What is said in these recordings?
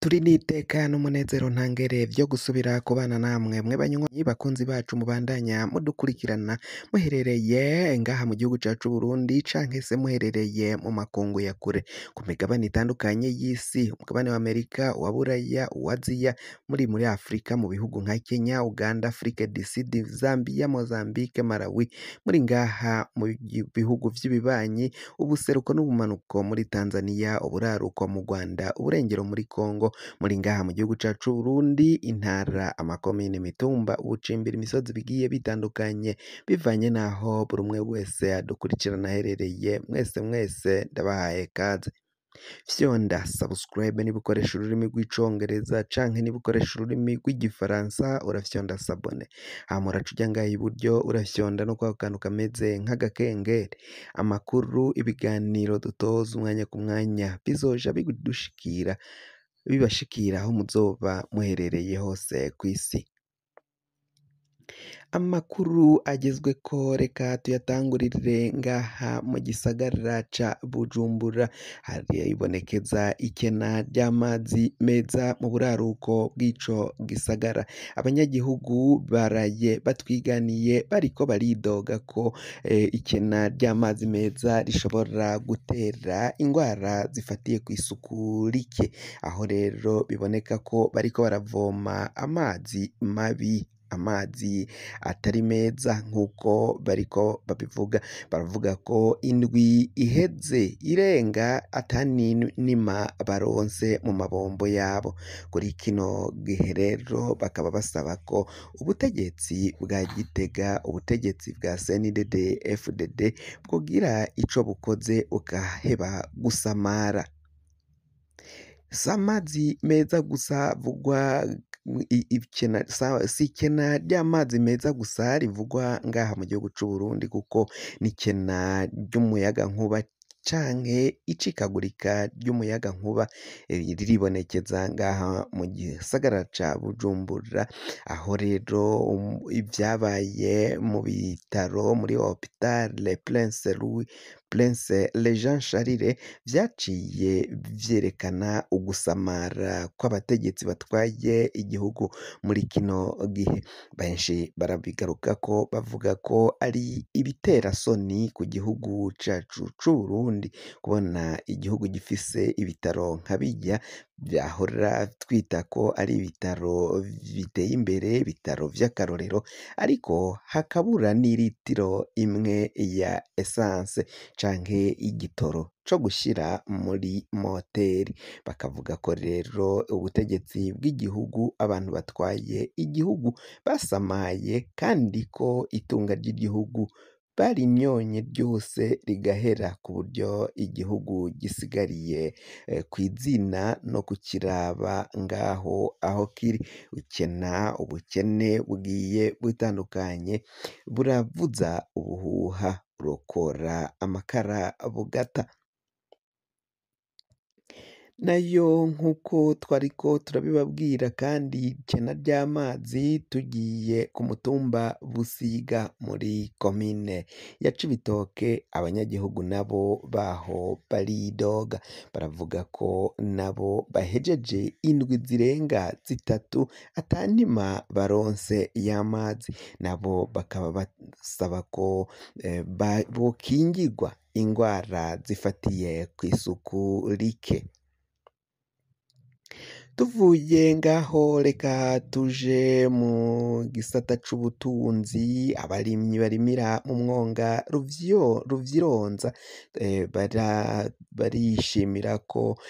Turi n'iteka n'umunezero ntangere vyo gusubira kubana namwe mwe banywanyi bakunzi bacu mubandanya mudukurikirana muherereye ngaha mu gihugu cacu Burundi canke se muherereye mu makungu ya kure ku migabane itandukanye y'isi, umugabane wa Amerika, uwa Buraya, uwa Aziya, muri Afrika mu bihugu nka Kenya, Uganda, Afrique du Sud, Zambia, Mozambique, Malawi, muri ngaha mu bihugu vy'ibibanyi, ubuseruko n'ubumanuko muri Tanzania, uburaruko mu Rwanda, uburengero muri Congo, muri ngaha mu gihugu cacu Burundi, intara, amakomine, imitumba, ubucimbiri, imisozi bigiye bitandukanye bivanye n'aho buri umwe wese adukurikirana aherereye, mwese mwese ndabahaye kaze. Fyonda subscribe niba ukoresha ururimi rw'icongereza canke niba ukoresha ururimi rw'igifaransa urafyonda s'abonner, hama uraca uja ngaha iburyo urafyonda no kwako kantu kameze nk'agakengeri. Amakuru, ibiganiro dutoza umwanya ku mwanya bizoja bidushikira bibashikira aho muzoba muherereye hose kw'isi. Amakuru agezweko reka tuyatangurire ngaha mu gisagara ca Bujumbura, haribonekeza ikena ry'amazi meza mu buraruko bw'ico gisagara. Abanyagihugu baraye batwiganiye bariko baridoga ko ikena ry'amazi meza rishobora gutera ingwara zifatiye kw'isuku rike, aho rero biboneka ko bariko baravoma amazi mabi, amazi atari meza nk'uko bariko babivuga. Baravuga ko indwi iheze irenga ata n'inima baronse mu mabombo yabo. Kuri kino gihe rero bakaba basaba ko ubutegetsi bwa Gitega, ubutegetsi bwa CNDD FDD bwogira ico bukoze bugaheba gusamara. Si amazi meza gusa avugwa, si ikena ry'amazi meza gusa rivugwa ngaha mu gihugu c'Uburundi kuko n'ikena ry'umuyagankuba canke icikagurika ry'umuyagankuba riribonekeza ngaha mu gisagara ca Bujumbura, aho rero ivyabaye mu bitaro muri Hopital Prince Louis Prince Jean Charles vyaciye vyerekana ugusamara kw'abategetsi batwaye igihugu muri kino gihe. Benshi barabigarukako bavuga ko ari ibiterasoni ku gihugu cacu c'Uburundi kubona igihugu gifise ibitaro nka birya vyahora twita ko ari ibitaro biteye imbere, ibitaro vy'akarorero, ariko hakabura n'iritiro imwe ya essence canke igitoro co gushira muri moteri. Bakavuga ko rero ubutegetsi bw'igihugu, abantu batwaye igihugu basamaye kandi ko itunga ry'igihugu barimyonye ryose rigahera ku buryo igihugu gisigariye kw'izina no kukiraba ngaho aho kiri. Ukena, ubukene bugiye butandukanye buravuza ubuhuha, burokora amakara bugata. Nayo nk'uko twariko turabibabwira kandi ikena ry'amazi, tugiye ku mutumba Busiga muri komine ya Cibitoke, abanyagihugu nabo baho baridoga, baravuga ko nabo bahejeje indwi zirenga zitatu ata ntima baronse y'amazi, nabo bakaba basaba ko bokingirwa ingwara zifatiye kw'isuku rike. Tuvuye ngaho reka tuje mu gisata c'ubutunzi, abarimyi barimira mu mwonga Ruvyironza barishimira ko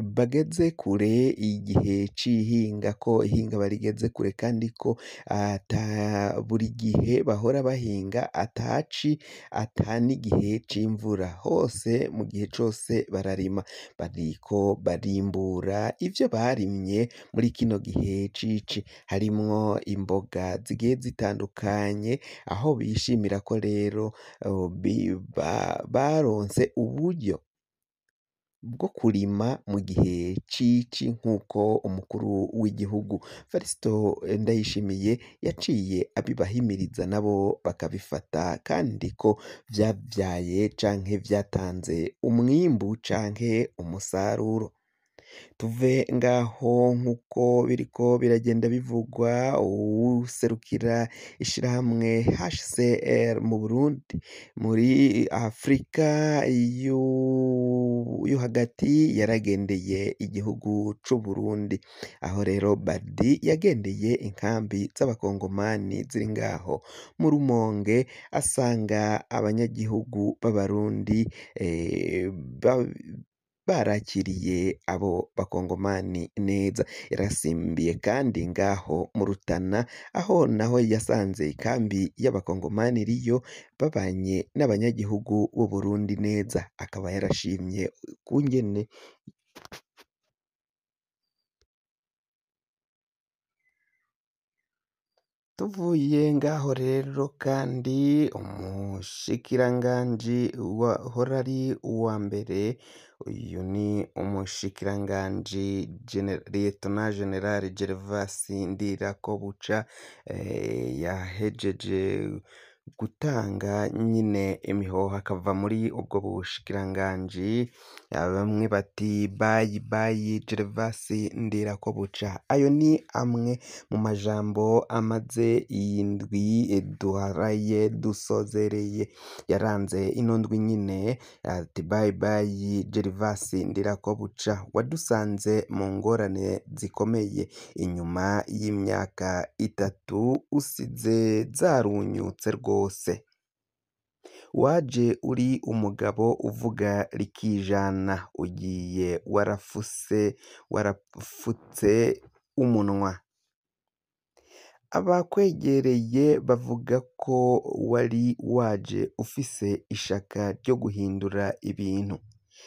bageze kure igihe c'ihinga, ko ihinga barigeze kure kandi ko ata buri gihe bahora bahinga ataci ata n'igihe c'imvura, hose mu gihe cose bararima, bariko barimbura ivyo barimye muri kino gihe cici, harimwo imboga zigiye zitandukanye, aho bishimira ko rero baronse uburyo bwo kurima mu gihe c'ici nk'uko umukuru w'igihugu Varisito Ndayishimiye yaciye abibahimiriza nabo bakabifata, kandi ko vyavyaye canke vyatanze umwimbu canke umusaruro. Tuve ngaho nk'uko biriko biragenda bivugwa, uwuserukira ishirahamwe HCR mu Burundi muri Afrika yo hagati yaragendeye igihugu c'Uburundi, aho rero Badi yagendeye inkambi z'abakongomani ziri ngaho mu Rumonge, asanga abanyagihugu b'abarundi barakiriye abo bakongomani neza. Yarasimbiye kandi ngaho mu Rutana, aho naho yasanze ikambi y'abakongomani iriyo babanye n'abanyagihugu b'Uburundi neza, akaba yarashimye ukungene tuvuye ngaho rero. Kandi umushikiranganji wahora ari uwa mbere, uyu ni umushikiranganji Lieutenant General Gervas Ndirakobuca, yahejeje gutanga nyine imihoho akava muri ubwo bushikiranganji. Bamwe bati bayi bayi Gervas Ndirakobuca. Ayo ni amwe mu majambo amaze iyi ndwi duharaye dusozereye yaranze ino ndwi nyine, ati bayi bayi Gervas Ndirakobuca, wadusanze mu ngorane zikomeye inyuma y'imyaka 3 usize zarunyutse rwose. Waje uri umugabo uvuga rikijana, ugiye warafutse umunwa. Abakwegereye bavuga ko wari waje ufise ishaka ryo guhindura ibintu,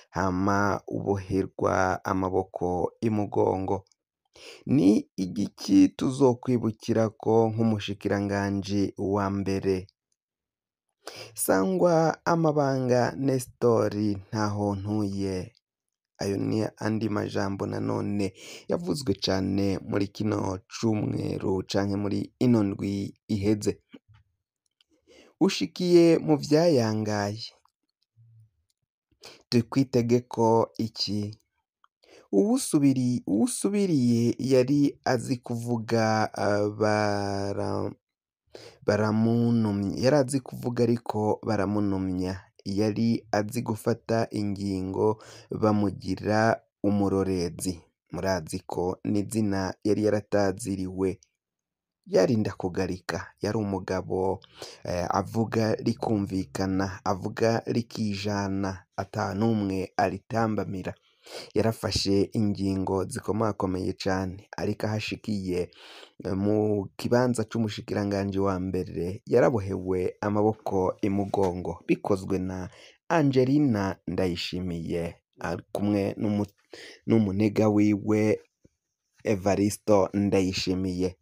hama uboherwa amaboko imugongo. Ni igiki tuzokwibukirako nk'umushikiranganji wa mbere? Sangwa amabanga Nestori Ntahontuye. Ayo ni andi majambo nanone yavuzwe cane muri kino cumweru canke muri ino ndwi iheze. Ushikiye mu vyayangaye, tukwitegeko iki? Uwusubiriye yari azi kuvuga baramunumya, yari azi kuvuga ariko baramunumya, yari azi gufata ingingo bamugira umurorezi. Murazi ko n'izina yari yarataziriwe, yarinda kugarika, yari umugabo avuga rikumvikana, avuga rikijana, ata n'umwe aritambamira. Yarafashe ingingo zikomakomeye cane, ariko ahashikiye mu kibanza c'umushikiranganji wa mbere yarabohewe amaboko imugongo, bikozwe na Angelina Ndayishimiye ari kumwe n'umunega wiwe Evaristo Ndayishimiye.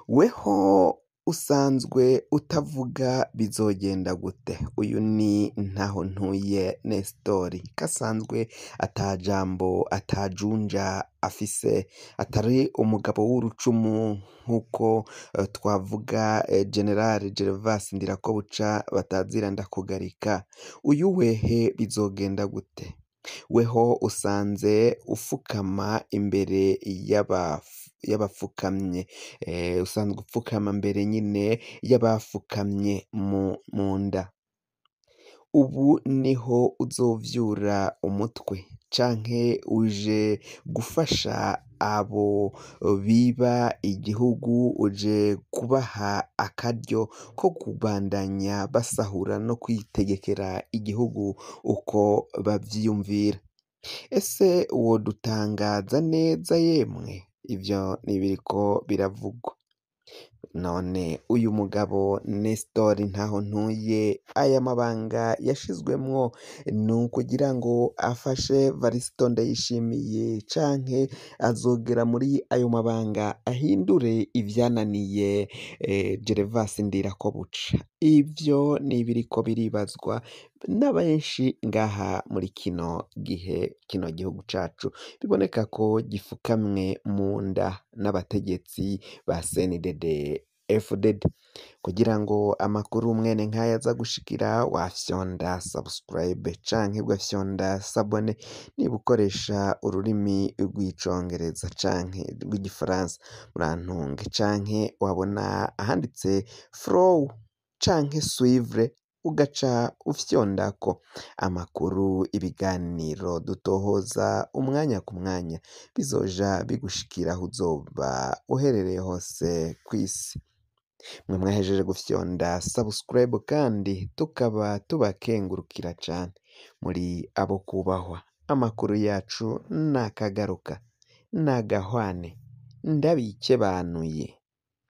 Weho usanzwe utavuga bizogenda gute? Uyu ni Ntahontuye Nestori, kasanzwe atajambo atajunja afise, atari umugabo w'urucumu nk'uko twavuga General Gervas Ndirakobuca batazira ndakugarika. Uyu wehe bizogenda gute? Weho usanze ufukama imbere y'abafukamye, usanzwe upfukama mbere nyine y'abafukamye mu nda. Ubu niho uzovyura umutwe canke uje gufasha abo biba igihugu, uje kubaha akaryo ko kubandanya basahura no kwitegekera igihugu uko bavyiyumvira. Ese wodutangaza neza yemwe? Ivyo nibiriko biravugwa. None uyu mugabo Nestor Ntahontuye, aya mabanga yashizwemwo ni ukugira ngo afashe Varisito Ndayishimiye, canke azogera muri ayo mabanga ahindure ivyananiye Gervas Ndirakobuca? Ivyo nibiriko biribazwa na benshi ngaha muri kino gihe kino gihugu cacu biboneka ko gifukamwe mu nda n'abategetsi ba CNDD FDD. Kugira ngo amakuru mwene nk'aya aza gushikira, wafyonda subscribe canke ugafyonda s'abonner niba ukoresha ururimi rw'icongereza canke rw'igifaransa, murantunge, canke wabona ahanditse follow canke suivre ugaca ufyondako. Amakuru, ibiganiro dutohoza umwanya ku mwanya bizoja bigushikira aho uzoba uherereye hose kw'isi. Mwe mwahejeje gufyonda subscribe kandi tukaba tubakengurukira cane, muri abo kubahwa. Amakuru yacu nakagaruka, nagahwane, ndabikebanuye.